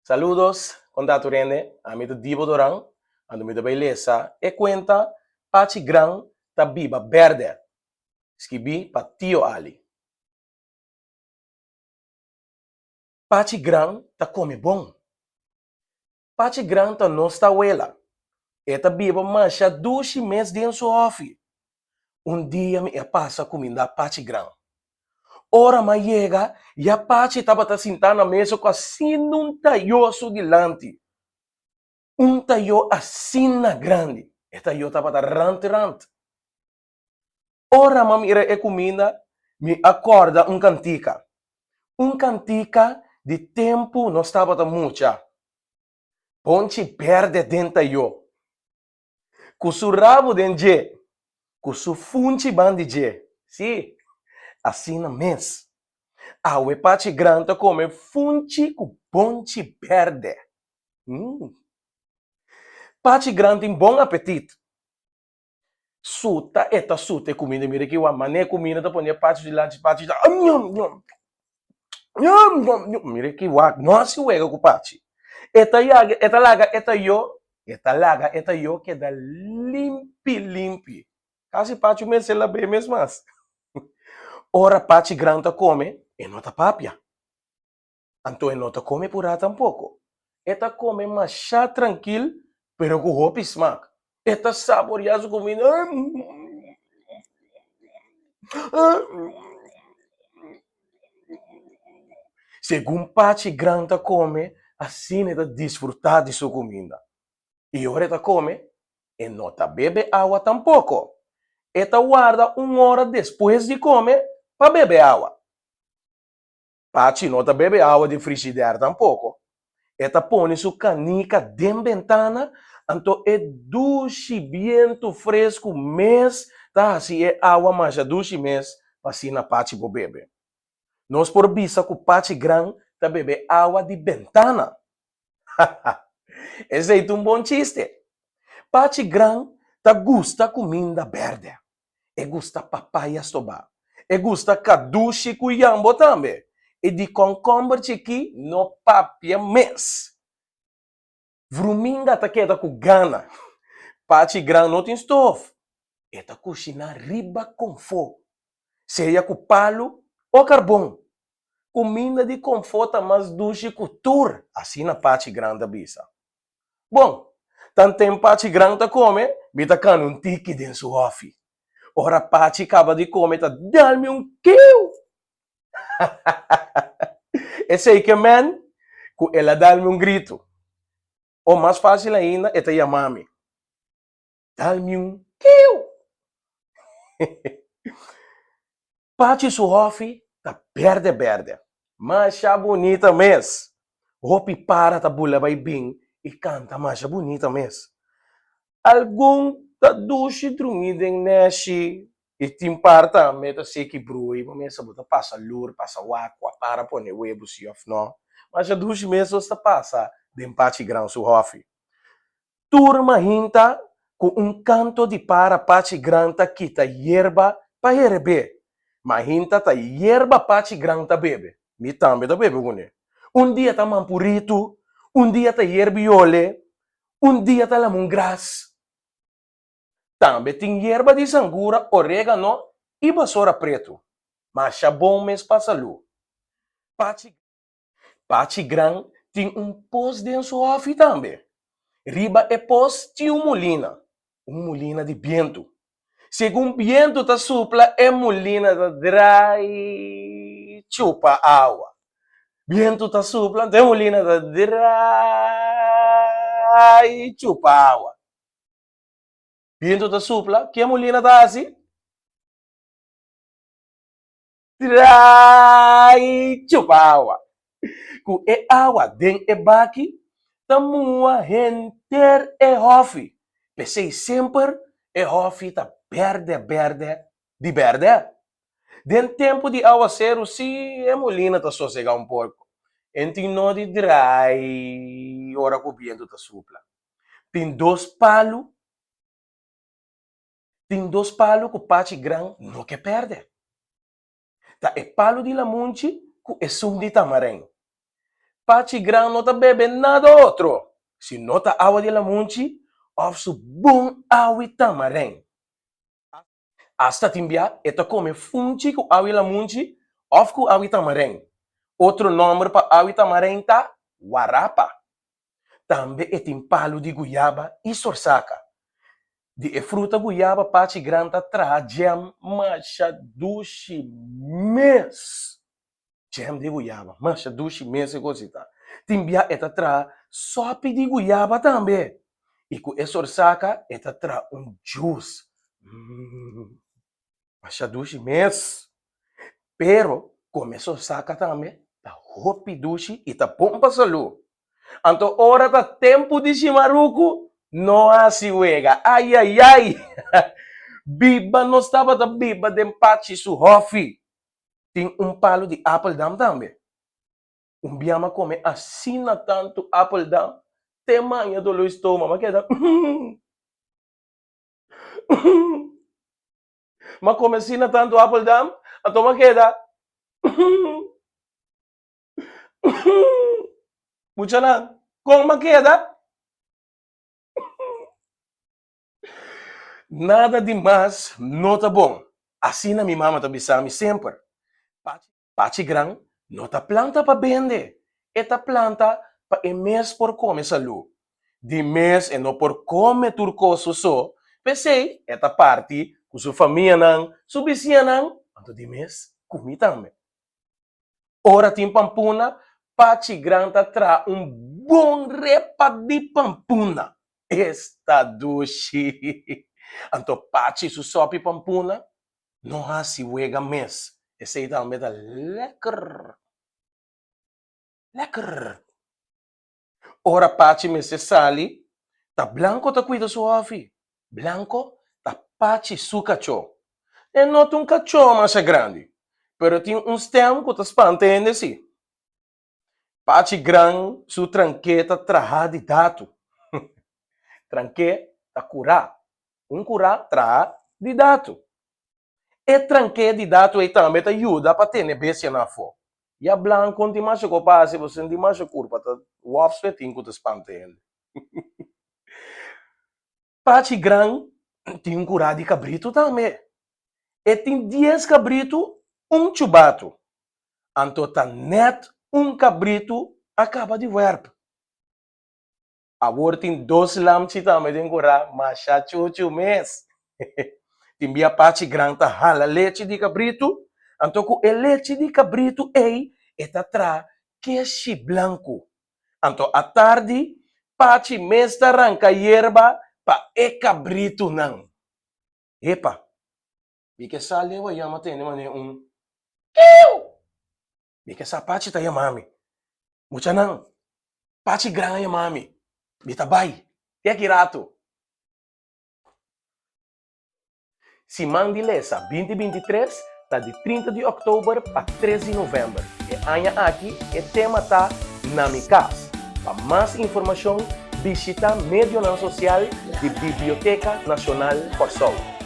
Saludos, kon ta tur hende? Ami ta Dibo Doran, anto mi ta bai lesa e kuenta Pachi Gran ta biba bèrdè, skibí pa Tio Ali. Pachi Gran ta kome bon. Pachi Gran ta nos tawela. E ta biba masha dushi mes den su hòfi. Un dia mi a pasa kumindá Pachi Gran. Ora m'a yega, ya Pachi tabata sintá na mesa ku asina un tayó su dilanti. Un tayó asina grandi. E tayó tabata rant rant. Ora m'a mira e kuminda, mi a kòrda un kantika. Un kantika di tempu nos tabata mucha. Bonchi bèrdè den tayó. Ku su rabu den dje, ku su funchi ban di dje. Sí, asina mes. Awe Pachi Gran ta kome funchi ku bonchi bèrdè. Mm. Pachi Gran tin bon apetit. Suta e ta suta e kuminda mira ki wak manera e kuminda ta pone pachi dilanti pachi ta ñam ñam ñam ñam ñam mira ki wak no hasi wega ku pachi e ta yaga e ta laga e ta yo e ta laga e ta yo keda limpi limpi kasi pachi mester lab'é mes mas ora pachi gran ta kome e no ta papia. Anto e no ta kome purá tampoko. E ta kome mashá trankil pero ku hopi smak. E ta saboriá su kuminda. Segun Pachi Gran ta kome, asina e ta disfrutá di su kuminda. I ora e ta kome, e no ta bebe awa tampoko. E ta warda un ora despues di kome pa bebe awa. Pachi no ta bebe awa di frishider tampoko. E ta pone su kanika den bentana, anto e dushi bientu fresku mes ta hasi e awa masha dushi mes pa asina Pachi por bebe. Nos por bisa ku Pachi Gran ta bebe awa di bentana. Haha! Esei ta un bon chiste. Pachi Gran ta gusta kuminda bèrdè. E gusta papaya stobá. E gusta kadushi ku yambo tambe. I di kònkòmber chikí no papia mes. Vruminga ta keda ku gana. Pachi Gran no tin stof. E ta kushiná riba konfó, sea ku palu o karbon. Kuminda di konfó ta mas dushi ku tur, asina Pachi Gran ta bisa. Bon, tanten Pachi Gran ta kome, mi ta kanda un tiki den su hòfi. Ora Pachi kaba di kome ta dal mi un kiu! Esei ke men ku el a dal mi un gritu. O mas fásil ainda e ta yama mi. Dal mi un kiu! Pachi su hòfi ta bèrdè bèrdè. Masha bunita mes! Hopi para ta bula bai bin i kanta masha bunita mes. Algun ta dushi drumí den nèshi i tin par tambe ta seki brui. Bo mester bo ta pasa lur, pasa wak ku a para pone webu si òf nò. Masha dushi mes nos ta pasa den Pachi Gran su hòfi. Tur mahinta ku un kanto di para Pachi Gran ta kita yerba pa herebé. Mahinta ta yerba Pachi Gran ta bebe. Mi tambe ta bebe kuné. Un dia ta mampuritu, un dia ta yerbiole, un dia ta lamungras. Tambe tin yerba di sangura, oregano i basora pretu. Masha bon mes pa salú. Pachi. Pachi Gran tin un pos den su hòfi tambe. Riba e pos tin un mulina, un mulina di bientu. Segun bientu ta supla e mulina ta drai chupa awa. Bientu ta supla anto e mulina ta drai chupa awa. Bientu ta supla, ke mulina ta hasi? Trai chupa awa. Ku e awa den e baki ta mua henter e hòfi. P'esei semper e hòfi ta bèrdè bèrdè di bèrdè. Den tempu di awaseru sí e mulina ta sosegá un poko. E tin no di drai ora ku bientu ta supla. Tin dos palu. Tin dos palu ku Pachi Gran no ke pèrdè. Ta e palu di lamunchi ku esun di tamarein. Pachi Gran no ta bebe nada otro, si no ta awa di lamunchi òf su bon awi tamarèn. Asta tin bia e ta kome funchi ku awi lamunchi òf ku awi tamarèn. Otro nòmber pa awi tamarèn ta warapa. Tambe e tin palu di guyaba i sorsaka. Di e fruta guyaba Pachi Gran ta traha djèm masha dushi mes. Djèm di guyaba, masha dushi mes e kosi ta. Tin bia e ta traha sòpi di guyaba tambe. I ku e sorsaka e ta traha un djus. Mmm, masha dushi mes. Pero kome sorsaka tambe ta hopi dushi i ta bon pa salú. Anto ora ta tempu di shimaruku, no hasi wega. Ayayay! Biba nos tabata biba den Pachi su hòfi. Tin un palu di apeldam tambe. Un bia m'a kome asina tantu apeldam, te maña doló i stoma. M'a keda M'a kome asina tantu apeldam, anto m'a keda Muchanan, kon m'a keda? Nada di mas no ta bon, asina mi mama ta bisa mi semper. Pachi Gran no ta planta pa bende, e ta planta pa e mes por kome salú. Di mes e no por kome tur kos su so, p'esei e ta parti ku su famianan, su bisiñanan, anto di mes ku mi tambe. Ora tin pampuna, Pachi Gran ta traha un bon repa di pampuna. Esta dushi! Anto Pachi su sopi pampuna no hasi wega mes. Esei tambe ta lekker! Lekker! Ora Pachi mester sali, ta Blanco ta cuida su hofi. Blanco ta Pachi su cachó. E no ta un cachó masha grandi, pero tin un stem cu ta spanta hende si. Pachi Gran su tranké ta traha di datu. Tranké ta curá. Un curá traha di datu. E tranké di datu ei tambe ta yuda pa tene bestianan afó. Ya blanco no tin masha ku pa hasi, pasobra no tin masha kurpa, ta wòf su e tin ku ta spanta hende. Pachi Gran tin un kurá di kabritu tambe. E tin dies kabritu, un chubatu. Anto ta nèt un kabritu a kaba di wèrp. Awor tin dos lamchi tambe den kurá, masha chuchu mes. Tin bia Pachi Gran ta hala lechi di kabritu, anto ku e lechi di kabritu ei e ta traha keshi blanku. Anto atardi Pachi mes ta ranka yerba pa e kabritunan. Epa, mi ke sa lewa yama tende manera un kiu! Mi ke sa Pachi ta yama mi. Muchanan, Pachi Gran a yama mi. Mi ta bai. Te aki ratu. Siman di Lesa binti 23 ta di 30 di òktober pa 3 di novèmber. E aña aki e tema ta Na mi kas. Pa mas informashon bishita medionan sosial di Biblioteka Nashonal Kòrsou.